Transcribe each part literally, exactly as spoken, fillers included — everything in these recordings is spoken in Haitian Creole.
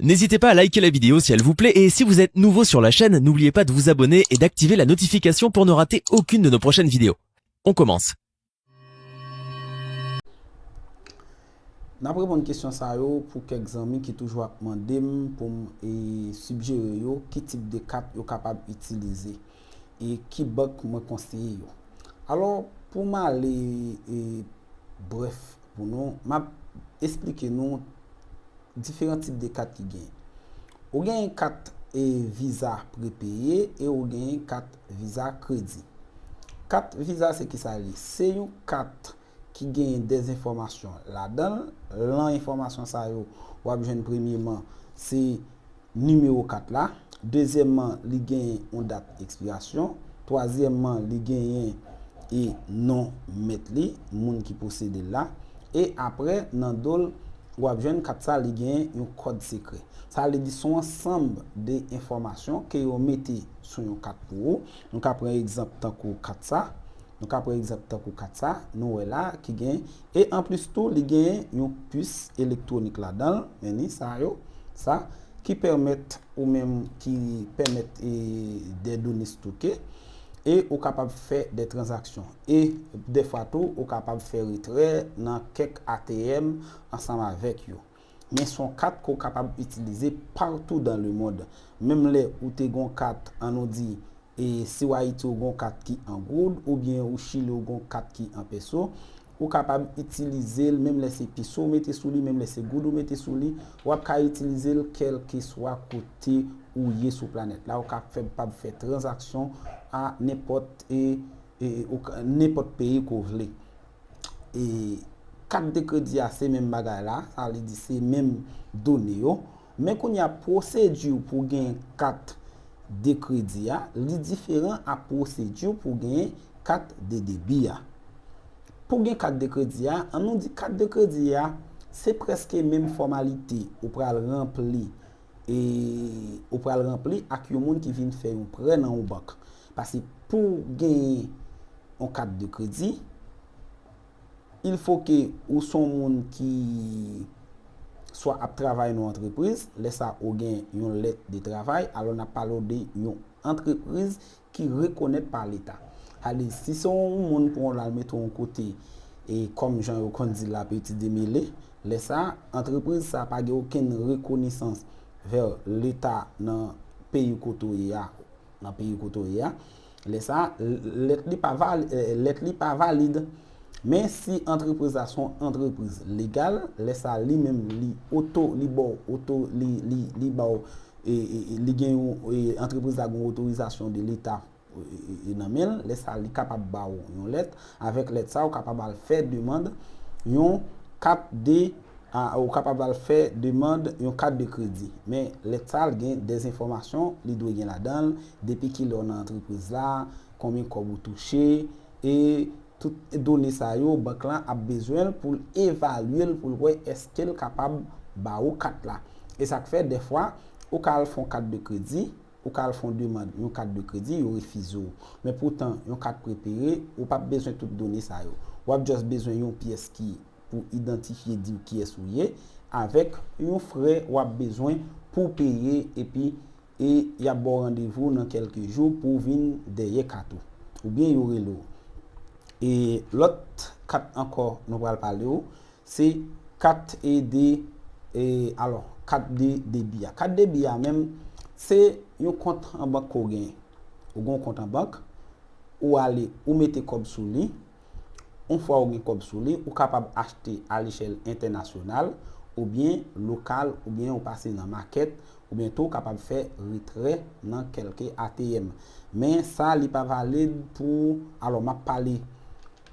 N'hésitez pas à liker la vidéo si elle vous plaît et si vous êtes nouveau sur la chaîne, n'oubliez pas de vous abonner et d'activer la notification pour ne rater aucune de nos prochaines vidéos. On commence. N ap reponn kesyon sa yo pou kèk zanmi ki toujou ap mande m pou m e, sijere yo ki tip de kat yo kapab itilize e ki bank mwen konseye yo. Alò, pou m ale e, brèf pou nou, m ap esplike nou diferan tip de kat ki genyen. Ou genyen kat e, viza prepeye e ou genyen kat viza kredi. Kat viza se kisa li? Se yon kat ki genyen dèzenfòmasyon ladan l. Lan enfòmasyon sa yo, w ap jwenn premyeman, se nimewo kat la. Dezyèmman, li genyen yon dat ekspirasyon. Twazyèmman, li genyen e non mèt li, moun ki posede l la. E apre, nan do l, w ap jwenn kat sa, li genyen yon kòd sekrè. Sa vle di se yon ansanm de enfòmasyon ke yo mete sou yon kat pou ou. Nou ka pran egzanp tankou kat sa. Nou ka pran egzanp tankou kat sa, nou wè la, ki gen, e anplis tou, li gen yon pis elektwonik ladan l, men ni sa yo, sa, ki pèmèt ou menm, ki pèmèt e, de done stoke, e ou kapab fè de tranzaksyon. E defwa tou, ou kapab fè retrè nan kèk A T M ansanm avèk yo. Men se yon kat ke w kapab itilize patou dan lemond. Menm lè ou te gen yon kat, an nou di, e si w Ayiti ou gen yon kat ki an goud, oubyen ou Chili ou gen yon kat ki an peso, ou kapab itilize l, menm lè se peso ou mete sou li, menm lè se goud ou mete sou li, w ap ka itilize l kèlkeswa kote ou ye sou planèt la, ou kapab fè tranzaksyon a nenpòt e, e, e, ou ka- nenpòt peyi ke w vle. E kat de kredi a se menm bagay la, sa vle di se menm done yo. Men kounye a pwosedi pou gen kat de kredi a, li diferan a pwosedi pou gen kat de debi a. Pou gen kat de kredi a, an nou di kat de kredi a, se prèske menm fòmalite ou pral ranpli e ou pral ranpli ak yon moun ki vin fè yon prè nan yon bank. Paske pou genyen yon kat de kredi, il fo ke ou se yon moun ki swa ap travay nan yon antrepriz, lè sa ou gen yon lèt de travay, alò n ap pale w de yon antrepriz ki rekonèt pa Leta. Sa vle di, si se yon moun pou w al mete w yon kote, e kòm jan yo konn di la, peti demele, lè sa, antrepriz sa pa gen okenn rekonesans vè Leta nan peyi kote w ye a, nan peyi kote w ye a, lè sa, lèt li pa vali, lèt li pa valid. Men si antrepriz la se yon antrepriz legal, lè sa li menm li oto, li ba w oto, li, li, li ba w, e, e, e, li gen yon, e, antrepriz la gen yon otorizasyon de Leta e, e, e, nan men l, lè sa li kapab ba w yon lèt. Avèk lèt sa, ou kapab al fè demann yon kat de, a, ou kapab al fè demann yon kat de kredi. Men lèt sa, l gen de enfòmasyon, li dwe gen ladan l, depi kilè w nan antrepriz la, konbyen kòb ou touche, e tout done sa yo, bank lan ap bezwen l pou l evalye l, pou l wè èske l kapab ba ou kat la. E sa k fè, dèfwa, ou ka al fè yon kat de kredi, ou ka al fè yon demann yon kat de kredi, yo refize w. Men poutan, yon kat prepeye, ou p ap bezwen tout done sa yo. W ap just bezwen yon pyès ki pou idantifye, di w kiyès ou ye, avèk yon frè w ap bezwen pou w peye, epi e y ap ba w randevou nan kèlke jou pou w vin dèyè kat ou. Oubyen yo rele w. E lòt kat ankò nou pral pale w, se kat e de, e, alò, kat de debi a. Kat debi a menm, se yon kont an bank ke w genyen. Ou gen yon kont an bank, ou ale, ou mete kòb sou li. Yon fwa ou gen kòb sou li, ou kapab achte alechèl entènasyonal, oubyen lokal, oubyen ou pase nan makèt, oubyen tou ou kapab fè retrè nan kèlke A T M. Men sa, li pa valid pou, alò, m ap pale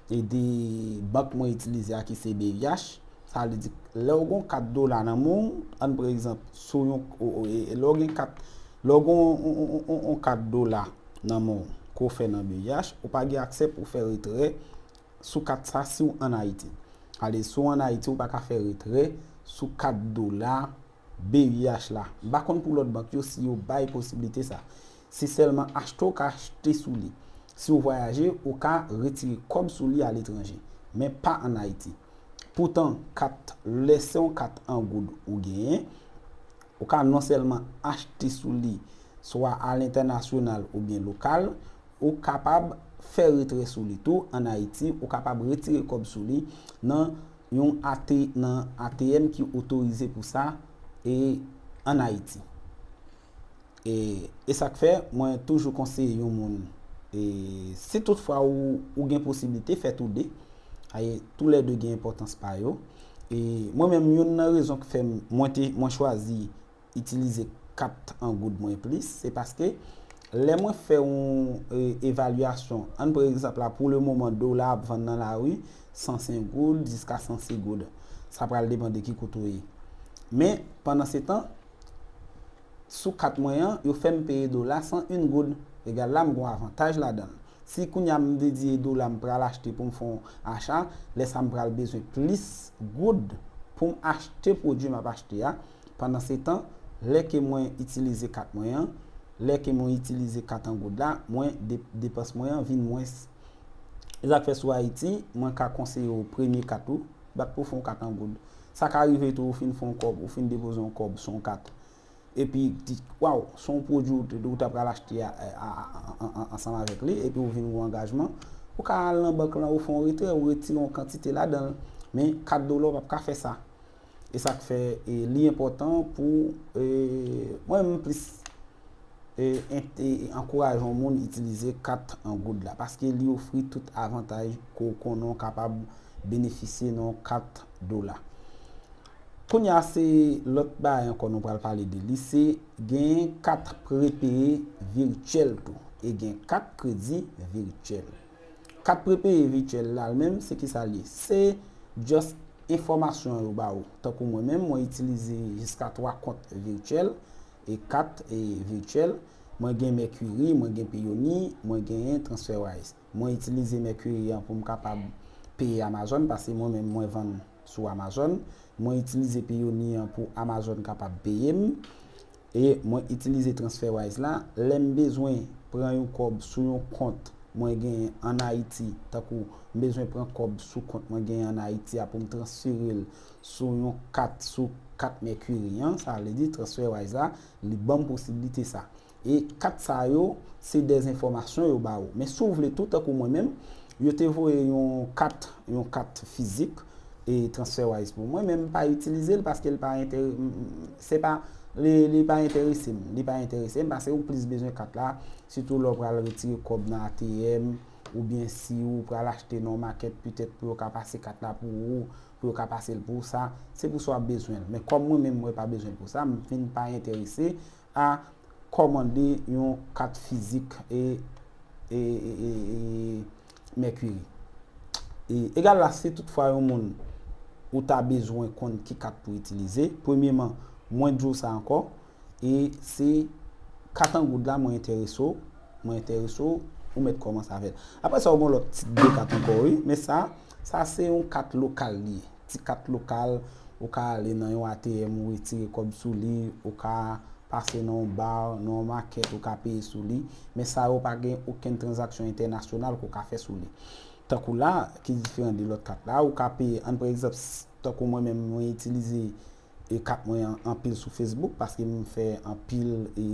e de bank mwen itilize a ki se B V H. Sa vle di, lè w gen yon kat dola nan men w, ann pran egzanp, sou yon, o, o, e, lè w gen kat, lè w gen yon, yon, yon, yon, yon kat dola nan men w, ke w fè nan B V H, ou pa gen aksè pou w fè retrè sou kat sa si w ann Ayiti. Ale, si w ann Ayiti, ou pa ka fè retrè sou kat dola B V H la. M pa konn pou lòt bank yo si yo bay posiblite sa. Se sèlman achte w ka achte sou li. Si w vwayaje, ou ka retire kòb sou li aletranje, men pa ann Ayiti. Poutan, kat, lè se yon kat an goud ou genyen, Ou ka non sèlman achte sou li, swa alentènasyonal oubyen lokal, ou kapab fè retrè sou li tou ann Ayiti, ou kapab retire kòb sou li nan yon AT, nan ATM ki otorize pou sa e ann Ayiti. E, e sa k fè mwen toujou konseye yon moun, e, si toutfwa ou, ou gen posiblite, fè tou de. Aye, toulède gen enpòtans pa yo. E mwen menm, youn nan rezon k fè m, mwen te, mwen chwazi itilize kat an goud mwen plis, se paske lè mwen fè yon, e, evalyasyon, ann pran egzanp la, pou le moman, dola ap vann nan lari, san senk goud jiska san sis goud. Sa pral depann de ki kote w ye. Men, pandan se tan, sou kat mwen an, yo fè m peye dola san yon goud. Egal la, m gen yon avantaj ladan l. Si kounye a m dedye dola m pral achte pou m fè yon acha, lè sa a m pral bezwen plis goud pou m achte pwodui m ap achte a. Pandan se tan, lè ke mwen itilize kat mwen an, lè ke mwen itilize kat an goud la, mwen de-, depans mwen an vin mwens. E sa k fè sou Ayiti, mwen ka konseye w premye kat ou, bat pou w fè yon kat an goud. Sa ka rive tou, ou fin fè yon kòb, ou fin depoze yon kòb sou yon kat. Epi di, waw, se yon pwodui ou te, ou ta pral achte a, a, a, a, a, ansanm avèk li, epi ou vin gen yon angajman, ou ka al nan bank lan, ou fè yon retrè, ou retire yon kantite ladan l. Men kat dola, ou p ap ka fè sa. E sa k fè, e, li enpòtan pou, e, mwen menm plis, e, ent-, e, ankouraje yon moun itilize kat an goud la, paske li ofri tout avantaj ke w konnen w kapab benefisye nan yon kat dola. Kounye a, se lòt bagay ankò nou pral pale de li, se gen kat prepeye vityèl tou, e gen kat kredi vityèl. Kat prepeye vityèl la menm, se ki sa l ye? Se just enfòmasyon yo ba ou. Tankou mwen menm, mwen itilize jiska twa kont vityèl, e kat, e, vityèl. Mwen gen Mercury, mwen gen Payoneer, mwen genyen TransferWise. Mwen itilize Mercury an pou m kapab peye Amazon, paske mwen menm mwen vann sou Amazon. Mwen itilize Payoneer an pou Amazon kapab peye m. E mwen itilize TransferWise la, lè m bezwen pran yon kòb sou yon kont mwen genyen ann Ayiti, tankou m bezwen pran kòb sou kont mwen genyen ann Ayiti a pou m transfere l sou yon kat, sou kat Mercury an, sa vle di TransferWise la, li ban m posiblite sa. E kat sa yo, se de enfòmasyon yo ba ou. Men si w vle tou, tankou mwen menm, yo te voye yon kat, yon kat fizik, e TransferWise pou mwen, men m pa itilize l paske l pa enterese m, se pa, li, li pa enterese m, li pa enterese m paske ou plis bezwen kat la, sitou lè w pral retire kòb nan ATM, oubyen si ou pral achte nan yon makèt, petèt pou yo ka pase kat la pou ou, pou yo ka pase l pou ou, sa, se pou sa w ap bezwen l. Men kòm mwen menm, mwen pa bezwen l pou sa, m vin pa enterese a kòmande yon kat fizik e, e, e, e, e Mercury. E, egal la, si toutfwa yon moun ou ta bezwen konn ki kat pou itilize, premyeman, mwen di w sa ankò, e se kat an goud la mwen enterese w, mwen enterese w, ou mèt kòmanse avè l. Apre sa, ou gen lòt ti de kat ankò, wi, men sa, sa se yon kat lokal li ye. Ti kat lokal, ou ka ale nan yon ATM, ou retire kòb sou li, ou ka pase nan yon bar, nan yon makèt, ou ka peye sou li. Men sa yo pa gen okenn tranzaksyon entènasyonal ke w ka fè sou li. Tankou la, ki diferan de lòt kat la, ou ka peye, ann pran egzanp, s-, tankou mwen menm, mwen itilize, e, kat mwen an, anpil sou Facebook, paske m fè anpil, e,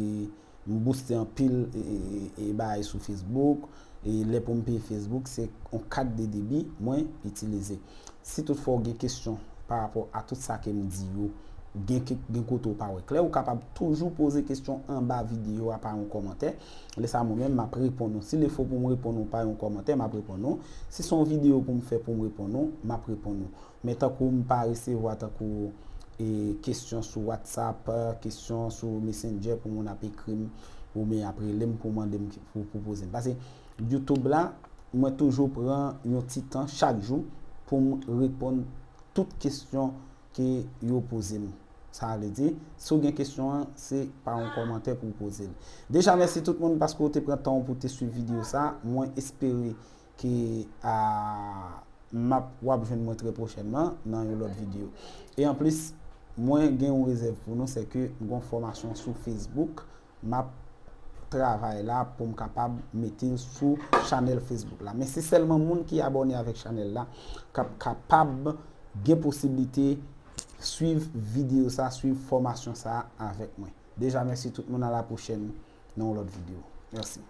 m booste anpil, e, e, e, e bagay sou Facebook, e lè pou m peye Facebook, se yon kat de debi mwen itilize. Si toutfwa w gen kesyon pa rapò a tout sa ke m di yo, gen ke, gen kote w pa wè klè, ou kapab toujou poze kesyon anba videyo a pa yon kòmantè. Lè sa mwen menm, m ap reponn ou. Si l fo pou m reponn ou pa yon kòmantè, m ap reponn ou. Si se yon videyo pou m fè pou m reponn ou, m ap reponn ou. Men tankou m pa resevwa tankou, e, kesyon sou WhatsApp, kesyon sou Messenger pou moun ap ekri m, oubyen ap rele m pou mande m ki, pou, pou poze m. Paske YouTube la, mwen toujou pran yon ti tan chak jou pou m reponn tout kesyon ke yo poze m. Sa vle di, si w gen kesyon an, se pa yon kòmantè pou w poze l. Deja, mèsi tout moun paske w te pran tan w pou w te swiv videyo sa. Mwen espere ke, a, m ap, w ap jwenn mwen trè pwochènman nan yon lòt videyo. E anplis, mwen gen yon rezèv pou nou, se ke m gen yon fòmasyon sou Facebook, m ap travay la pou m kapab mete l sou chanèl Facebook la. Men se sèlman moun ki abòne avèk chanèl la k ap kapab gen posiblite swiv videyo sa, swiv fòmasyon sa avèk mwen. Deja, mèsi tout moun, a la pwochèn nan yon lòt videyo. Mèsi.